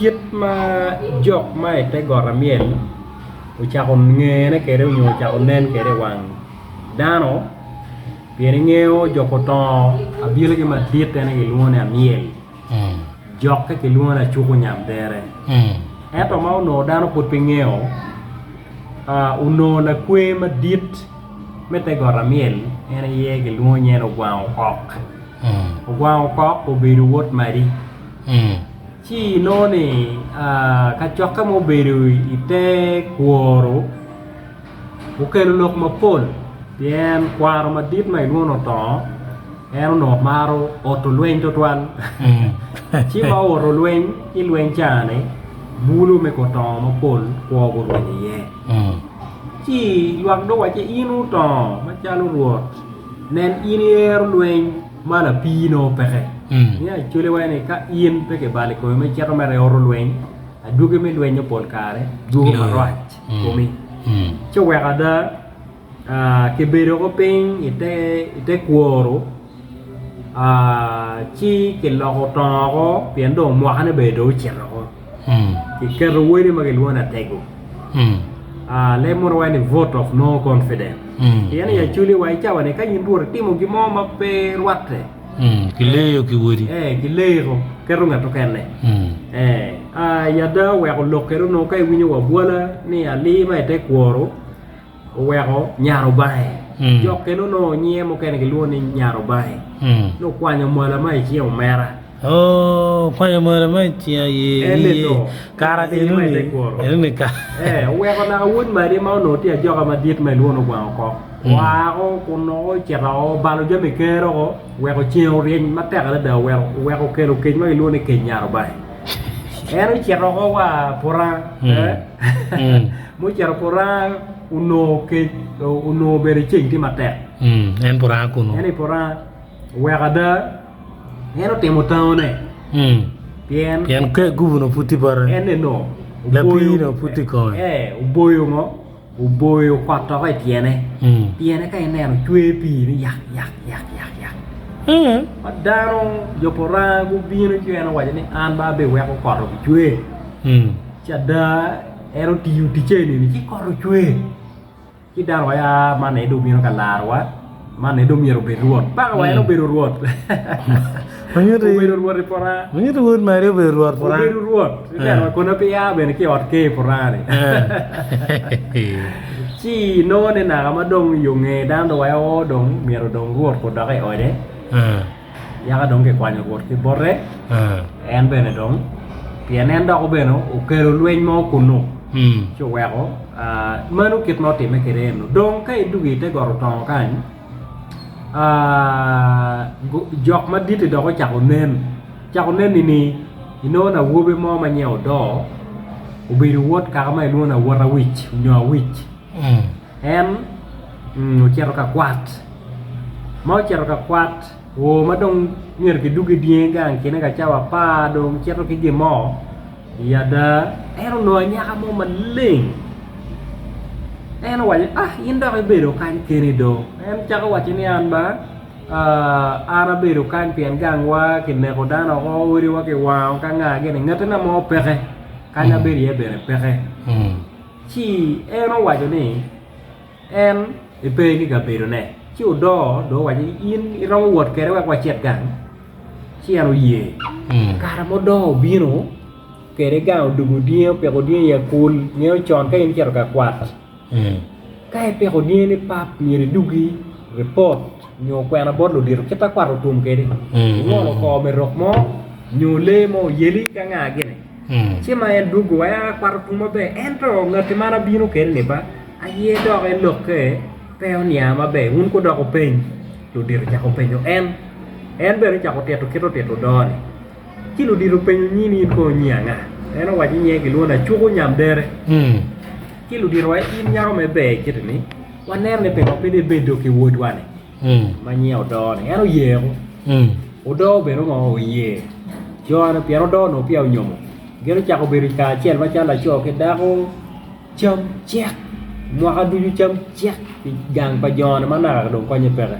Kit ma jok ma i te got amyel ocako ngene kwede nyo ocako nen kwede i wang dano pien ingeyo jo otongo abinogi madit en aye kilwongo ni amyel jokke kilwongo ni acuku nyamdere ento ma onongo dano pud pe ngeyo onongo lakwer madit me te got amyel en aye kilwongo nyinge ni ogwango okok. Ogwango okok obedo wod madi ci inongo ni kacokke ma obedo i te kworo okelo lok mapol pien kwaro madit ma kilwongo ni otongo en onongo maro oto lweny tutwal ci ma ooto lweny ci lweny ca-ni bulu me kor tongo mapol kwo gurwenyo iye ci lwak dong owacci in otongo macalo Rwot Nen in iero lweny ma lapii nongo peke. Ni Acholi waco ni ka in pe kibalo i komi me cito mere ioto lweny, adwogi me lweny-nyo pol kare dwogo marac i komi. Ci oweko ada kibedo ko piny i te kworo ci kiloko tongo oko pien dong mwakane bene dong ocito oko. Kiketo wode ma kilwongo ni Atego. Leb munu waco ni vote of no confidence. Pien i Acholi wa i cawa ni ka in Rwot itimo gin mo ma pe rwatte. Kileyo ki wodi. Ee, kileyo keto ngat okene. Ee, i ada oweko lok kede onongo ka iwinyo wa bwala ni alii ma ite kworo oweko nyaro bange. Jok kene onongo nyinge mukene kilwongo ni nyaro bange. Ni okwanyo mola ma i cing omera. Oo, okwanyo mola ma i cing aye. En eno. Kara enoni, enoni ka. Ee, oweko naka wod madi ma onongo tye ajoka madit ma ilwongo ni ogwango kok. Oa ko kun nongo ocito obalo jami ker oko, oweko ceng oryeny matek adada, oweko oweko okelo kec ma kilwongo ni kec nyaro bange. En ocito oko wa Puranga, eh, mucito Puranga onongo kec onongo bene ceng tye matek. En Puranga kunu. En i Puranga oweko ada En otimo tangone pien Pien ke gubu-nu pud tye bote. en eno Lapii-nu pud tye i kome. Ee, oboyo ngo? Oboyo kot oko i tyene. Tyene ka ineno cwer pii ni yak yak yak yak yak. Ma dano jo Puranga gubino ci en owaco ni an ba abiweko kot obicwer. Ci ada en otiyo ticce eni-ni ci kot ocwer. Ci dano waco, Aa, man aye dong obino ka larowa, man aye dong myero obed rwot. Paka wa en obedo rwot. Obedo rwot i pota. Manyuto wod Maria obedo rwot pota. Obedo rwot. Ineno wa kono pe ia bene ki i ot ker i pota-ni. Ci inongo ni naka ma dong yo nge dano dong waco, Oo, dong myero dong rwot odok i ode. Yaka dong kikwanyo Rwot ki bote, en bene dong, pien en dok bene okelo lweny mo kunnu, ci oweko meno kit ma otimme kwede eno. Dong ka idwogo i te got otongo kany, jok madit-ti dok ocako nen. Ocako nen nini? Inongo ni awobi mo ma nyinge Odoo obedo wod kaka ma kilwongo ni Awot Awic nyo Awic. En ocito ka kwat, ma ocito ka kwat oo ma dong myero kidwogi dyangi gang kine ka cawa apar dong cito ki gin mo i ada en onongo anyaka mo maleng en owaco ni ah in dok ibedo kany keni do en cako waco ni an ba an abedo kany pien gangwa kineko dano oko odiwa kiwango ka nga gini ngatina mo peke kany abedo iye bene peke. Ci en owaco ni en epe ki kabedone. Ci odoo dong owaco ni, In iromo wot kwede wek wacit gang? Ci en oye. Kare ma odoo obino kwede gang odwogo dyangi opiko dyangi i akul, ngeyo con ka in icito ka kwat, ka ipiko dyangi ni pap myero idwogi ripot nyo kwena bot ludito kit ma kwat otum kwede, ingolo kor me rok mo nyo lee mo oyeli ka nga gini. Ci ma en dwogo wa ea kwato tum maber, ento ngatti man abino kwede-ni ba aye dok elokke pe oniang maber. Wun kudok wupeny, ludito ocako penyo en, en bene ocako tito kit otito odoo-ni. Ci ludito openyo nyini in kono nyi anga? En owaco ni nyinge kilwongo ni Acuku Nyamdere. Ci ludito owaco in nyako ma iber kiti-ni, waneno ni pingo pe dong ibedo ki wodwa-ni? ma nyinge Odoo-ni, en oyeko. Odoo bene onongo oye cone pien Odoo onongo peya onyomo. Gin ocako bedo kacel macalo laco ki dako, cam cek mwaka ducu cam cek i gang pa jo-ni ma naka dong konye peke.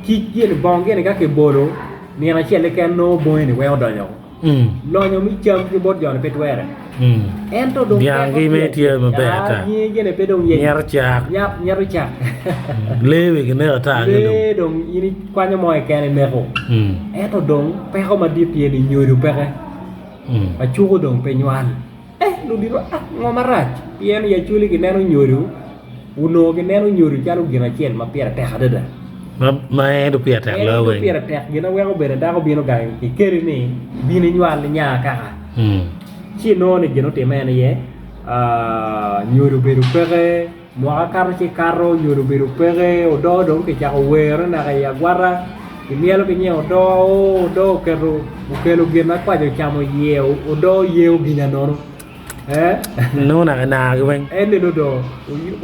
Kic gini, bong gini ka kibolo nino acel keken nongo bongi-ni weng odonyo. Lonyo me cam ki bot jo-ni pe twere. Ento dong Dyang peko gi me tye. tye maber Ah, ata. nyinge gene pe dong yec. Nyeto cak. Nyap, nyeto cak. Lee bene kineko ata ki dong. Lee dong in ikwanyo mo keken ineko. Ento dong peko madit tye ni nyodo peke. Acuku dong pe nywal. Eh, ludito, ah, ngo marac? Pien i Acholi gineno nyodo, onongo gineno nyodo calo gin acel ma pire tek adada. Ma, ma en dong pire tek En loyo dong weng. pire tek, gin ma weko bene dako bino gang kikeli ni bin inywal inya kaka. Ci inongo ni gin otimme en aye, ah, nyodo obedo peke, Mwaka kato ci kato, nyodo obedo peke, odoo dong kicako were naka i agwata, kimyelo ki nying odoo, oo odoo oketo okelo gin ma kwaco ocamo iye, odoo yengo ginya nono. Eh? Nongo naka inagi weng. En ni odoo,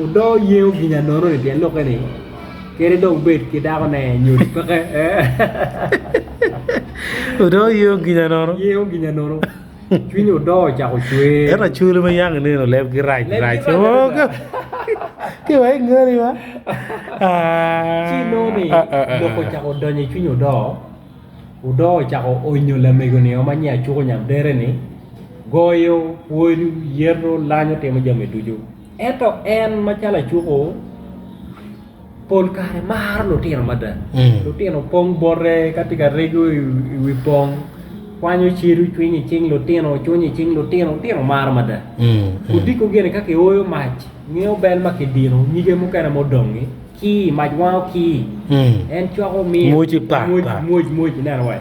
odoo yengo ginya nono ni tyen lokke ni kadi dong bed ki dako ne nyodo peke. Eh? Odoo yengo ginya nono. Yengo ginya nono. Cwiny odoo ocako cwer. Ento acholi ma yang ineno lebgi rac Lebgi rac. rac adada. Ki wa ingeri wa. Ci inongo ni lok ocako donyo i cwiny odoo. Odoo ocako onyo lamego-ni ma nyinge Acuku Nyamdere-ni, goyo, pwodo, yeto, lanyo, timo jami ducu. Ento en macalo Acuku, pol kare maro lutino mada. Lutino pong bote ka tye ka rego i wi pong, kwanyo cedo cwiny i cing lutino, cunyo i cing lutino, lutino maro mada. Odiko gire ka kioyo mac, ngeyo bel ma kidino nyige mukene ma odongi, kii, mac wango kii. En cwako miyo Mwoc pa, mwoc, pa. mwoc, mwoc, ineno wa?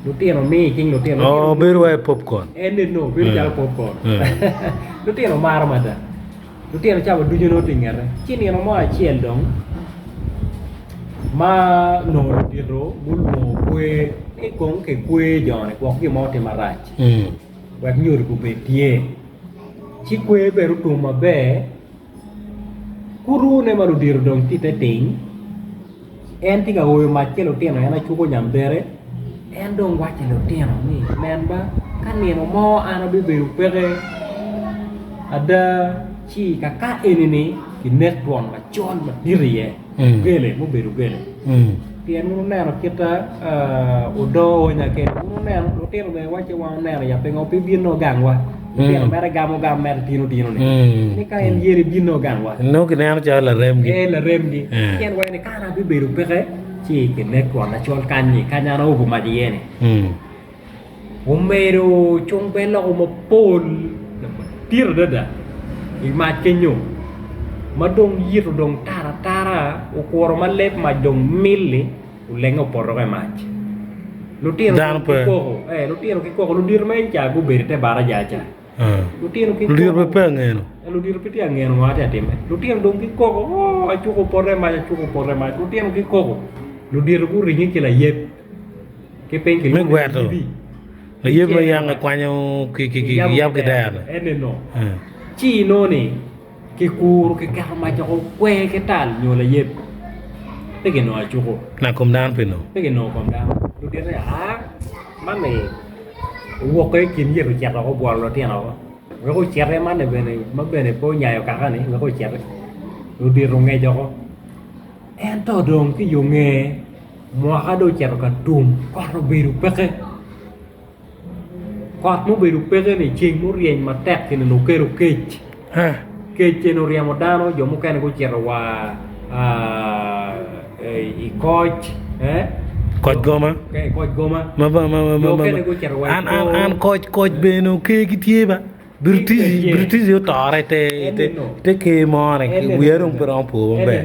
Lutino miyo i cing lutino. Oh, bedo wa i popcorn. En neno, bedo calo popcorn. Lutino maro mada. Lutino cawa ducu nongo tye i ngete. Ci nino mo acel dong ma onongo ludito gulwongo kwer ni kong kikwer jo-ni gwok gin mo tye marac wek nyodo gubed tye. Ci kwer bene otum maber kurune ma ludito dong tye i te ting. En tye ka oyo mac ki lutino en acuko nyambere, en dong waco ki lutino ni, Nen ba, ka nino mo an abibedo peke, ada ci kaka eni-ni kinek twon macol madit iye, gele mubedo gele. Pien wun wuneno kit odoo onya kwede, wun wuneno, lutino bene wacci wan wuneno ya pingo pe ibino gangwa? Lutino mere gamo gam mere tino tino ni, ni ka en yeni bino gangwa. Nongo kineno calo laremgi. Ee, laremgi. Ci en waco ni ka an abibedo peke, ci kinek twon acol kany-nyi, kany an aobo mac iye-ni. Omedo cung bel loko mapol madit adada i mac kenyo, ma dong yito dong tar atara, okuro ma leb mac dong mil-li, olenge opoto woko i mac. Lutino Dano pe. kikoko, eh, lutino kikoko, ludito ma en ca gubedo i te baraja ca. Lutino kikoko. Ludito pe pe angeno. Eh, ludito pe tye angeno ngo tye atime. Lutino dong kikoko, oh, acuko opoto i mac, acuko opoto i mac. Lutino kikoko. Ludito guringe ki layeb. Ki piny Me kilwongo ni gweto. layibi. Layeb ma yang ekwanyo ki ki ki yabo ki dero. En eno. Ci inongo ni Kikuro kiketo mac woko kwer ki tal nyo layeb, pe ginongo acuku. Na kom dano pe nongo. Pe ginongo kom dano. Ludite aa man ni owokke i kin yet ocito woko obwolo lutino woko. Wek ocite man ni bene ma bene pe onyayo kaka ni wek ociti. Ludito ongec woko. Ento dong ki yo nge mwaka dong ocito ka tum kot obedo peke. Kot mubedo peke-ni ceng muryeny matek eni onongo kelo kec. Kec eni oryemo dano jo mukene gucito wa i koc. Koc goma. I koc goma. Jo mukene gucito wa i kor. An koc koc bene oker gitye ba. Britici otore i te ker mo ni wiya dong pe romo po maber.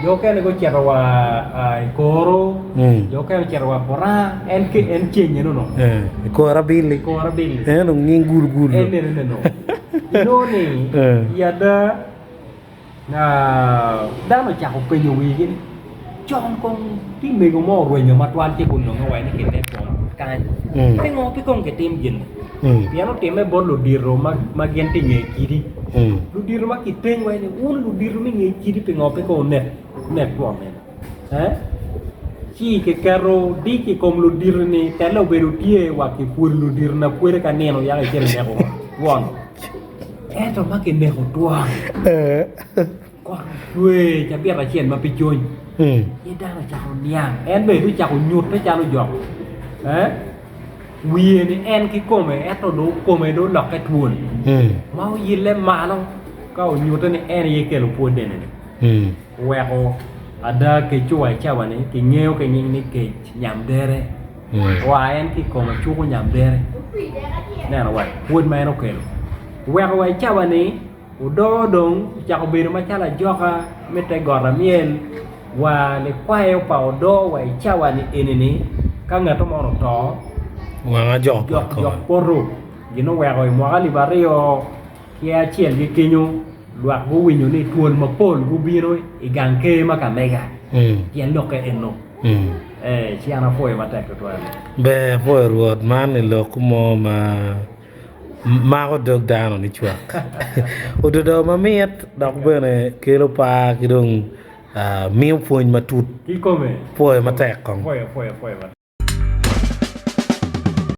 Jo okene gucito wa i Koro, jo okene ocito wa Puranga, en en ceng eno no. I Koro Abili. Koro Abili. En dong nying gul gul. En eno no. Inongo ni i ada Dano ocako penyo wigi ni, Con kong tye mego mo orwenyo matwal ci gunonge wa ni kineko kany. Pingo pe kong kitim gin-ni? Pien otimme bot ludito ma gin tye i nge kidi. Ludito ma kiteny wa ni, 'Wun ludito me nge kidi pingo pe kong wunek twon meno? Ci kiketo dic i kom ludito-ni, telle obedo tye wa kipwodo ludito-ni apwoda ka nino yaka icito ineko twon. Ento ma kineko twon, kot ocwer cabit acel ma pe cony, ci dano ocako niang. En bene ocako nyute calo jok. Wiye-ni en kikome, ento dong kome dong olokke twol ma oyille malo ka onyutte ni en aye kelo pwod eni-ni. Oweko ada kec-cu wa i cawa-ni kingeyo ki nying ni kec nyamdere. Oa en ki i kome cuko nyamdere. Ineno wa pwod ma en okelo. Oweko wa i cawa-ni Odoo dong ocako bedo macalo ajoka me te got amyel wa likwayo pa odoo wa i cawa-ni eni-ni ka ngat mo oto, Wang ajok jok jok poto. Gin oweko i mwaka alip ki acel ki kenyo lwak guwinyo ni twol mapol gubino i gang ker ma Kamega pien lokke eno. Ee, ci an apwoyo matek tutwal. Ber apwoyo Rwot man i lok mo ma mako dog dano ni cwak. Ododo mamit dok bene kelo par ki dong miyo pwony matut. Kikome. Pwoyo matek kong. Pwoyo, pwoyo, pwoyo matek.